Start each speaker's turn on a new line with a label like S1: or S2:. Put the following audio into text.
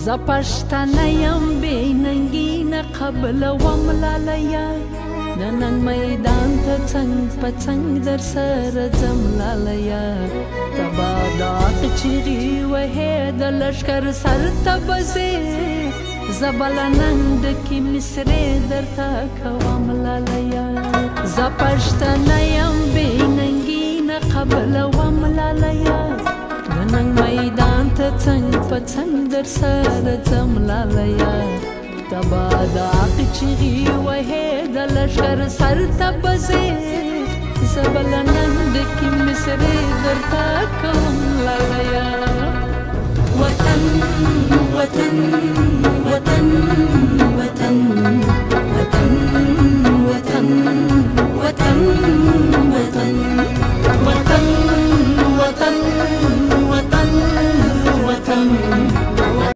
S1: زه پښتانه یم بې ننګي نه قبلوم لالیه، د ننګ میدان ته څنګ په څنګ در سره ځم لالیه. ته به د حق چیغې وهې، د لښکر سر ته به ځې، زه به له ننګ ډکې مصرې درته کوم لالیه. زه پښتانه یم بې ننګي نه قبلوم لالیه، د ننګ میدان ته څنګ په څنګ در سره ځم لالیه. ته به د حق چیغې وهې، د لښکر سر ته به ځې، زه به له ننګ ډکې مصرې درته کوم لالیه.
S2: وطن وطن